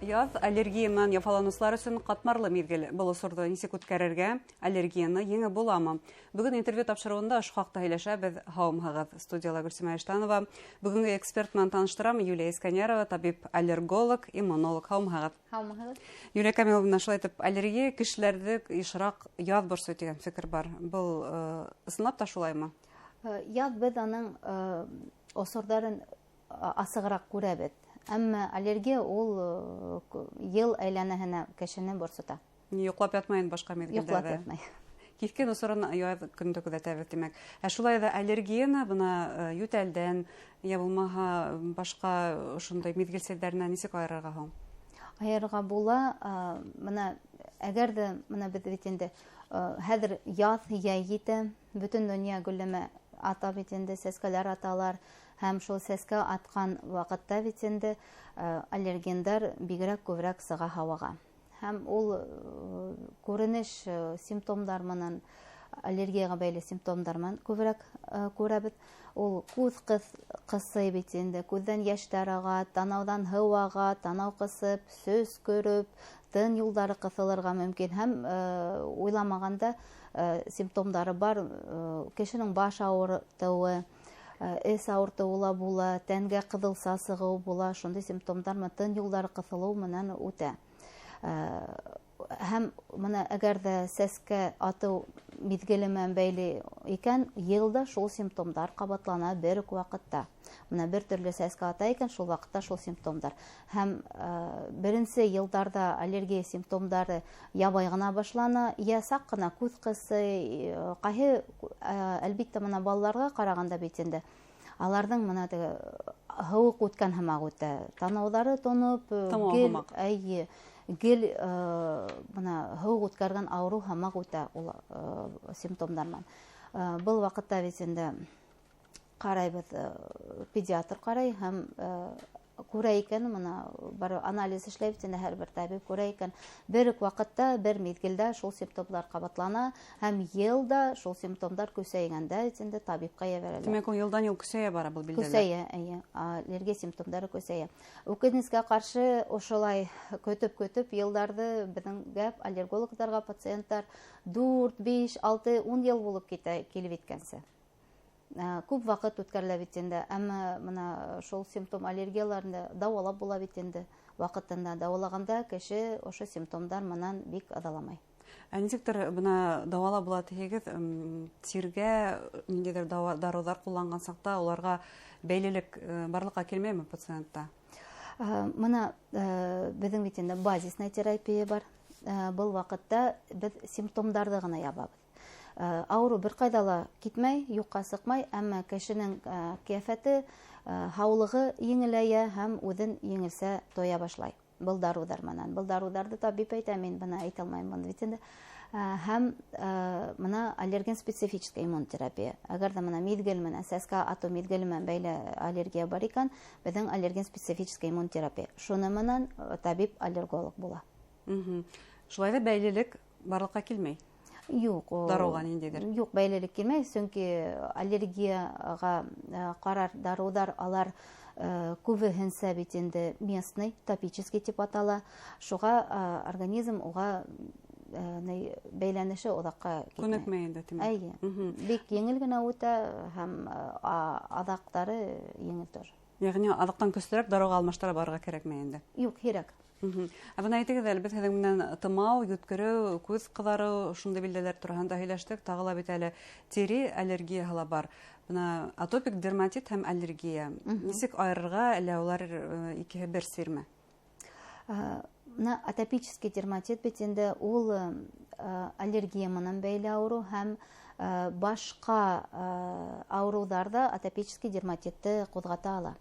Яҙ аллергия менән яфаланыусылар өсөн ҡатмарлы миҙгел. Был осорҙо нисек үткәрергә, аллергияны еңеп буламы? Бөгөн интервью тапшырыуында ошо хаҡта һөйләшәбеҙ. Һаумыһығыҙ! Студияла Гөлсимә Иштанова. Бөгөнгө эксперт менән таныштырам: Юлия Искәнйәрова, табип, аллерголог, иммунолог. Һаумыһығыҙ! Һаумыһығыҙ! Юлия Камиловна, шулай итеп, аллергия кешеләрҙе йышыраҡ яҙ борсой тигән фекер бар. Был ысынлап та шулаймы? Яҙ беҙ аның осорҙарын асығыраҡ күрәбеҙ. Әммә аллергия ул йыл әйләнәһенә кешене борсота. Йоҡлап ятмай инде башҡа миҙгелдәрҙә. Йоҡлап ятмай. Киҫкен осорон яҙ көндө күҙәтәбеҙ, тимәк. Ә шулай ҙа аллергияны бына йүтәлдән, йә булмаһа башҡа ошондай миҙгел серҙәренән нисек айырырға һуң? Айырырға була. Бына әгәр ҙә бына беҙ бит инде хәҙер яҙ йәй етә, бөтөн донъя гөлләмә ата бит инде, сәскәләр аталар. Һәм шул сәскә атҡан ваҡытта бит инде аллергендар бигерәк күберәк сыға һауаға. Һәм ул күренеш симптомдар менән, аллергияға бәйле симптомдар менән күберәк күрәбеҙ. Ул күҙ ҡысый бит инде, күҙҙән йәштәр аға, танауҙан һыу аға, танау ҡысып, сөс көрөп, тын юлдары ҡыҫылырға мөмкин. Һәм уйламағанда симптомдары бар, кешенең баш ауыртыуы, эс ауыртыуы ла була, тәнгә ҡыҙылса сығыу була, шундай симптомдар менән тын юлдары ҡыҫылыу менән үтә. Һәм бына әгәр ҙә сәскә атыу миҙгеле менән бәйле икән, йылда шул симптомдар ҡабатлана бер үк ваҡытта. Бына бер төрлө сәскә ата икән, шул ваҡытта шул симптомдар. Һәм беренсе йылдарҙа аллергия симптомдары ябай ғына башлана, йә саҡ ҡына күҙ ҡысый, ҡайһы, әлбиттә, бына балаларға ҡарағанда бит инде, аларҙың бына теге һыуыҡ үткән һымаҡ үтә, танауҙары тоноп, Тымау гел, һымаҡ. Эйе, гел, бына һыуыҡ үткәргән ауырыу һымаҡ үтә ул симптомдар менән. Был ваҡытта бит инде ҡарайбыҙ, педиатр ҡарай һәм күрә икән, бына бар анализ эшләй бит инде һәр бер табип күрә икән, бер үк ваҡытта, бер миҙгелдә шул симптомдар ҡабатлана һәм йыл да шул симптомдар көсәйгәндә бит инде табипҡа ебәрәләр. Тимәк, ул йылдан йыл көсәйә бара был билдәләр. Көсәйә, эйе, аллергия симптомдары көсәйә. Үкенескә ҡаршы ошолай көтөп-көтөп йылдарҙы беҙҙең гәп аллергологтарға пациенттар 4, 5, 6, 10 йыл булып китә килеп еткәнсе. Күп ваҡыт үткәрелә бит инде, әммә бына шул симптом аллергияларны дауалап була бит инде. Ваҡытында дауалағанда кеше ошо симптомдар менән бик ыҙаламай. Ә нисектер бына дауалап була тиһегеҙ, тиргә ниндәйҙер дарыуҙар ҡулланған саҡта уларға бәйлелек барлыҡҡа килмәйме пациентта? Бына беҙҙең бит инде базисная терапия бар. Был ваҡытта беҙ симптомдарҙы ғына ябабыҙ. Ауырыу бер ҡайҙа ла китмәй, юҡҡа сыҡмай, әммә кешенең ҡиәфәте, һаулығы еңеләйә һәм үҙен еңелсә тоя башлай. Был дарыуҙар менән. Был дарыуҙарҙы табип әйтә, мин бына әйтә алмайым быны бит инде. Һәм бына аллерген специфическая иммунотерапия. Әгәр ҙә бына миҙгел менән, сәскә атыу миҙгеле менән бәйле аллергия бар икән, беҙҙең аллерген специфическая иммунотерапия. Шуны менән табип аллерголог була. Шулай ҙа бәйлелек барлыҡҡа килмәй? Юҡ, Дарыуға ниндәйҙер? Юҡ, бәйлелек килмәй, сөнки аллергияға ҡарар дарыуҙар алар күбеһенсә бит инде местный, топический тип атала. Шуға организм уға бәйләнеше оҙаҡҡа китмәй. Күнекмәй инде, тимәк. Эйе. Бик еңел генә үтә һәм аҙаҡтары еңел тоже. Йәғни аҙаҡтан көслөрәк дарыуға алмаштыра барырға кәрәкмәй инде? Юҡ, һирәк. Ә бына әйтегеҙ әле, беҙ һеҙҙең менән тымау, йүткереү, күҙ ҡыҙарыу, шундай билдәләр тураһында һөйләштек. Тағы ла бит әле тире аллергияһы ла бар. Бына атопик дерматит һәм аллергия. Нисек айырырға, әллә улар икеһе бер сирме? Бына атопический дерматит бит инде ул аллергия менән бәйле ауырыу һәм башҡа ауырыуҙар ҙа атопический дерматитты ҡуҙғата ала.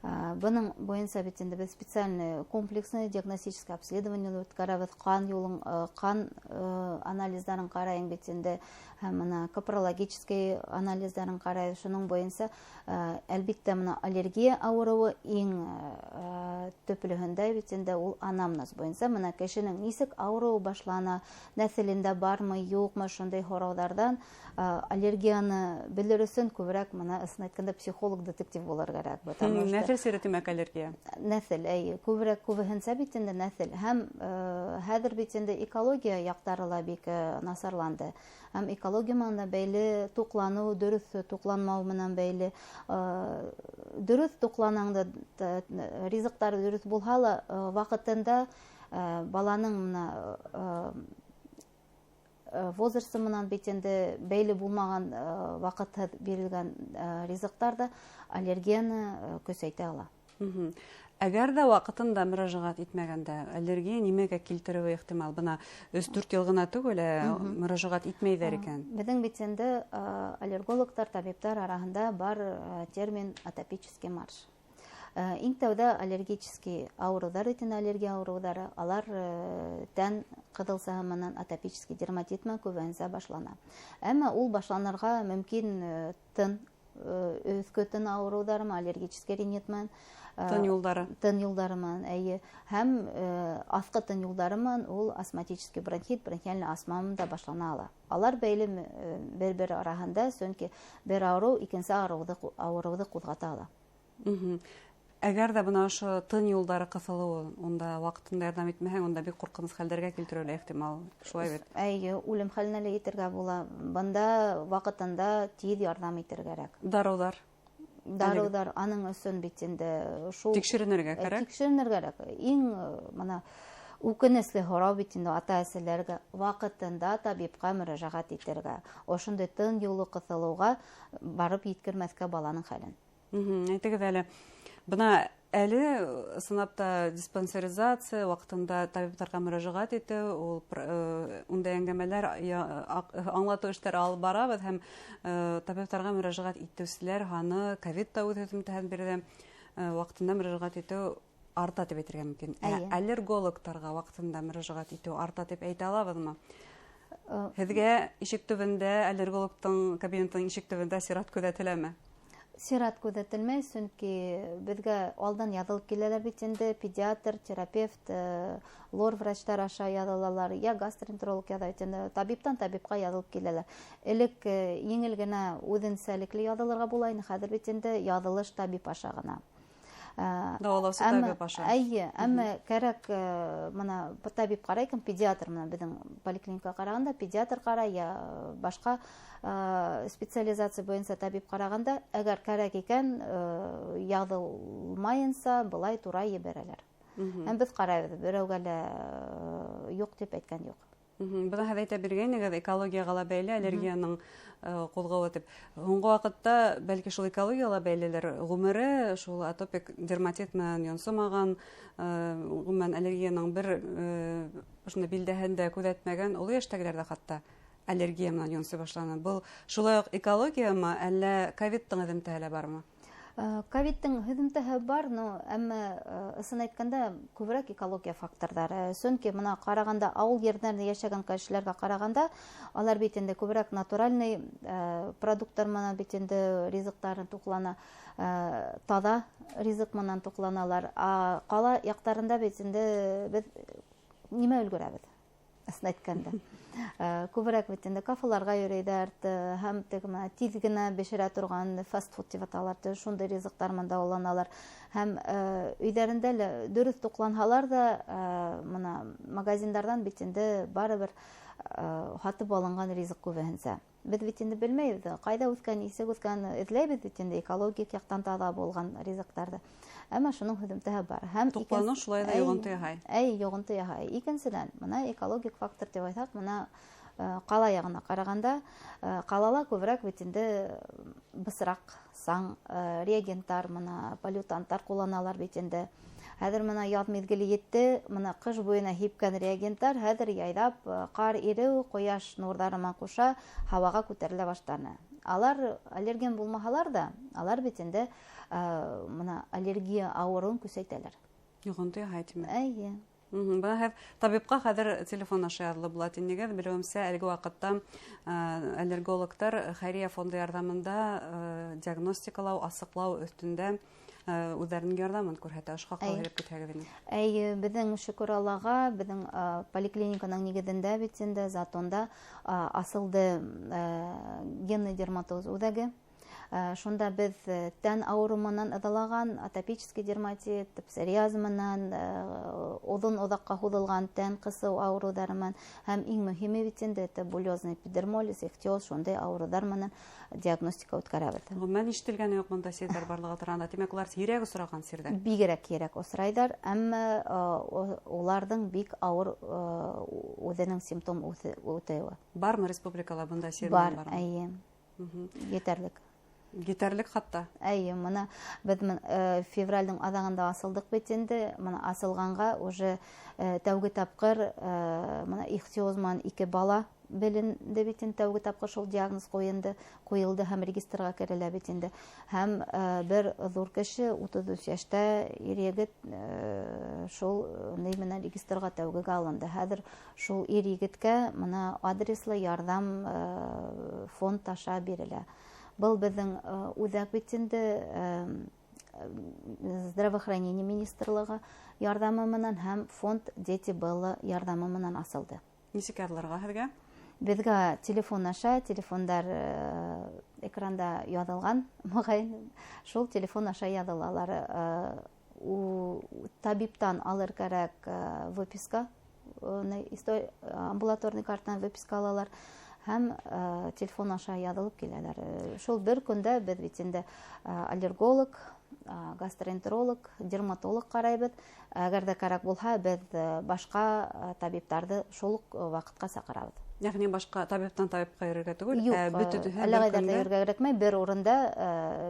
Бының буйынса бит инде беҙ специальный комплексный диагностическое обследование үткәрәбеҙ, ҡан юлын ҡан анализдарын ҡарайым бит инде, һәм бына копрологический анализдарын ҡарайым. Шуның буйынса, әлбиттә, бына аллергия ауырыуы иң төплөһөндә бит инде ул анамнез буйынса, бына кешенең нисек ауырыуы башлана, нәҫелендә бармы, юҡмы, шундай һорауҙарҙан аллергияны белер өсөн күберәк бына ысын әйткәндә психолог детектив булыр кәрәк, потому что Нәҫел сире тимәк аллергия. Нәҫел, әй, күберәк күбеһенсә бит инде нәҫел. Һәм хәҙер бит инде экология яҡтары ла бик насарланды. Һәм экология менән бәйле туҡланыу, дөрөҫ туҡланмау менән бәйле. Дөрөҫ туҡланаңды, ризыҡтары дөрөҫ булһа ла, ваҡытында баланың мына возрасты менән бит инде бәйле булмаған ваҡытһыҙ бирелгән ризыҡтар ҙа аллергияны көсәйтә ала. Әгәр ҙә ваҡытында мөрәжәғәт итмәгәндә, аллергия нимәгә килтереүе ихтимал? Бына 3-4 йыл ғына түгел, мөрәжәғәт итмәйҙәр икән. Беҙҙең бит инде аллергологтар, табиптар араһында бар термин атопический марш. Иң тәүҙә аллергический ауырыуҙар, итен аллергия ауырыуҙары, алар тән ҡыҙылсаһы менән атопический дерматит менән күбеһенсә башлана. Әммә ул башланырға мөмкин тын, өҫкө тын ауырыуҙары, аллергический ринит менән, тын юлдары. Тын юлдары менән, әйе. Һәм аҫҡы тын юлдары менән ул астматический бронхит, бронхиальный астма менән дә башлана ала. Алар бәйле бер-бер араһында, сөнки бер ауырыу икенсе ауырыуҙы ҡуҙғата ала. Әгәр ҙә бына ошо тын юлдары ҡыҫылыуы, унда ваҡытында ярҙам итмәһәң, унда бик ҡурҡыныс хәлдәргә килтереүе лә ихтимал, шулай бит? Әйе, үлем хәленә лә етергә була. Бында ваҡытында тиҙ ярҙам итергә кәрәк. Дарыуҙар? Дарыуҙар аның өсөн бит инде шул тикшеренергә кәрәк. Тикшеренергә кәрәк. Иң бына үкенесле һорау бит инде ата-әсәләргә ваҡытында табипҡа мөрәжәғәт итергә. Ошондай тын юлы ҡыҫылыуға барып еткермәҫкә баланың хәлен. Әйтегеҙ әле, бына әле ысынлап та диспансеризация ваҡытында табиптарға мөрәжәғәт итеү, ул ундай әңгәмәләр, аңлатыу эштәре алып барабыҙ, һәм табиптарға мөрәжәғәт итеүселәр һаны ковид та үҙ һөҙөмтәһен бирҙе, ваҡытында мөрәжәғәт итеү арта тип әйтергә мөмкин. Аллергологтарға ваҡытында мөрәжәғәт итеү арта тип әйтә алабыҙмы? Һеҙгә ишек төбөндә, аллергологтың кабинетының ишек төбөндә сират күҙәтеләме? Сират күҙәтелмәй, сөнки беҙгә алдан яҙылып киләләр бит инде, педиатр, терапевт, лор врачтар аша яҙылалар, я гастроэнтеролог яҙа бит инде, табиптан табипҡа яҙылып киләләр. Элек еңел генә үҙенсәлекле яҙылырға була ине, хәҙер бит инде яҙылыш табип аша ғына. Дауалаусы табип аша. Әйе, әммә кәрәк, мына табип ҡарай икән, педиатр менән беҙҙең поликлиникаға ҡарағанда педиатр ҡарай, я башҡа специализация буйынса табип ҡарағанда, әгәр кәрәк икән, яҙылмайынса былай тура ебәрәләр. Һәм беҙ ҡарайбыҙ, берәүгә лә юҡ тип әйткән юҡ. Бына һеҙ әйтә биргәйнегеҙ, экологияға ла бәйле аллергияның ҡуҙғауы тип. Һуңғы ваҡытта бәлки шул экологияға ла бәйлелер, ғүмере шул атопик дерматит менән йонсомаған, ғөмүмән аллергияның бер ошондай билдәһен дә күҙәтмәгән оло йәштәгеләр ҙә хатта аллергия менән йонсой башланы. Был шулай уҡ экологиямы, әллә ковидтың һөҙөмтәһе лә бармы? Ковидтың һөҙөмтәһе бар, но әммә ысын әйткәндә күберәк экология факторҙары. Сөнки бына ҡарағанда ауыл ерҙәрендә йәшәгән кешеләргә ҡарағанда, алар бит инде күберәк натуральный продукттар менән бит инде ризыҡтарын туҡлана, таҙа ризыҡ менән туҡланалар. Ә ҡала яҡтарында бит инде беҙ нимә өлгөрәбеҙ? Ысын әйткәндә. Күберәк бит инде кафеларға йөрөйҙәр, һәм теге менә тиҙ генә бешерә торған фастфуд тип аталар, шундай ризыҡтар менән дауаланалар. Һәм өйҙәрендә лә дөрөҫ туҡланһалар ҙа, мына магазиндарҙан бит инде барыбер һатып алынған ризыҡ күбеһенсә. Беҙ бит инде белмәйбеҙ, ҡайҙа үҫкән, нисек үҫкән, эҙләйбеҙ бит инде экологик яҡтан таҙа булған ризыҡтарҙы. Әммә шуның һөҙөмтәһе бар. Һәм туҡланыу шулай ҙа йоғонто яһай. Әй, йоғонто яһай. Икенсенән, мына экологик фактор тип әйтһәк, мына ҡала яғына ҡарағанда, ҡалала күберәк бит инде бысраҡ, саң, реагенттар, мына полютанттар ҡулланалар бит инде. Хәҙер мына яҙ миҙгеле етте, мына ҡыш буйына һипкән реагенттар хәҙер яйҙап, ҡар иреү, ҡояш нурҙары менән ҡуша һауаға күтәрелә башланы. Алар аллерген булмаһалар ҙа, алар бит инде мына аллергия ауырыуын көсәйтәләр. Йоғонто яһай тимәк. Эйе. Бына һеҙ табипҡа хәҙер телефон аша яҙылып була тинегеҙ. Белеүемсә, әлеге ваҡытта аллергологтар хәйриә фонды ярҙамында диагностикалау, асыҡлау өҫтөндә үҙҙәренең ярҙамын күрһәтә. Ошо хаҡта һөйләп китһәгеҙ ине. Эйе, беҙҙең шөкөр Аллаға, беҙҙең поликлиниканың нигеҙендә бит инде Затонда асылды генный дерматоз үҙәге. Шунда беҙ тән ауырыу менән ыҙалаған, атопический дерматит, псориаз менән, оҙон оҙаҡҡа һуҙылған тән ҡысыу ауырыуҙары менән һәм иң мөһиме бит инде это буллезный эпидермолиз, ихтиоз, шундай ауырыуҙар менән диагностика үткәрәбеҙ. Ғөмүмән, ишетелгәне юҡ бындай сирҙәр барлығы тураһында. Тимәк, улар һирәк осраған сирҙәр. Бигерәк һирәк осрайҙар, әммә уларҙың бик ауыр үҙенең симптом үтеүе. Бармы республикала бындай сир? Бар, эйе. Етерлек. Етерлек хатта? Эйе, мына беҙ февралдең аҙағында асылдыҡ бит инде. Мына асылғанға уже тәүге тапҡыр мына ихтиоз менән 2 бала беленде бит инде, тәүге тапҡыр шул диагноз ҡуйылды һәм регистрға керелә бит инде. Һәм бер ҙур кеше, 33 йәштә ир егет, шул ни менән регистрға тәүгегә алынды. Хәҙер шул ир егеткә мына адреслы ярҙам фонд аша бирелә. Был беҙҙең үҙәк бит инде, здравоохранение министрлығы ярҙамы менән һәм фонд Дети Белла ярҙамы менән асылды. Нисек яҙылырға һеҙгә? Беҙгә телефон аша, телефондар экранда яҙылған, моғайын, шул телефон аша яҙылалар. Табиптан алыр кәрәк выписка, амбулаторный картанан выписка алалар һәм телефон аша яҙылып киләләр. Шул бер көндә беҙ бит инде аллерголог, гастроэнтеролог, дерматолог ҡарайбыҙ. Әгәр ҙә кәрәк булһа, беҙ башҡа табиптарҙы шул уҡ ваҡытҡа саҡырабыҙ. Йәғни башҡа табиптан табипҡа йөрөргә түгел, Юҡ, бөтә әллә бер ҡайҙа көндә йөрөргә кәрәкмәй, бер урында,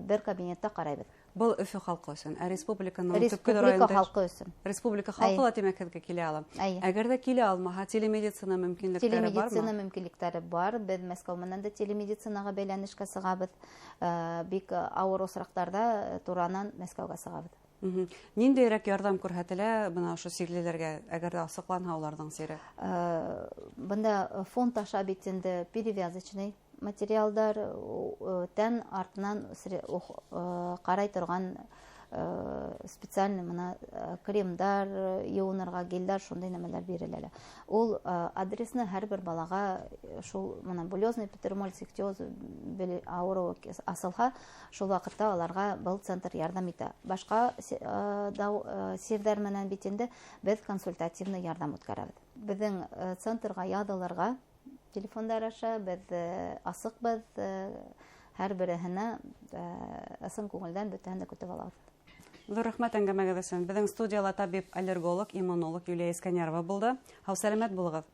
бер кабинетта ҡарайбыҙ. Был Өфө халҡы өсөн, ә республиканың төпкөл Республика районында халҡы өсөн. Республика халҡы ла, тимәк, һеҙгә килә ала. Әйе. Әгәр ҙә килә алмаһа, телемедицина мөмкинлектәре бармы? Телемедицина мөмкинлектәре бар. Беҙ Мәскәү менән дә телемедицинаға бәйләнешкә сығабыҙ. Бик ауыр осраҡтарҙа туранан Мәскәүгә сығабыҙ. Ниндәйерәк ярҙам күрһәтелә бына ошо сирлеләргә, әгәр ҙә асыҡланһа уларҙың сире? Бында фонд аша бит инде перевязочный материалдар, тән артынан ҡарай торған специальный мына кремдар, йыуынырға гелдәр, шундай нәмәләр бирелә. Ул адресны һәр бер балаға шул мына буллезный эпидермолиз, ихтиоз ауырыуы асылһа, шул ваҡытта аларға был центр ярҙам итә. Башҡа сирҙәр менән бит инде беҙ консультативный ярҙам үткәрәбеҙ. Беҙҙең центрға яҙылырға телефондар аша беҙ асыҡбыҙ, һәр береһенә ысын күңелдән бөтәһен дә көтөп алабыҙ. Ҙур рәхмәт әңгәмәгеҙ өсөн. Беҙҙең студияла табип, аллерголог, иммунолог Юлия Искәнйәрова булды. Һау-сәләмәт булығыҙ.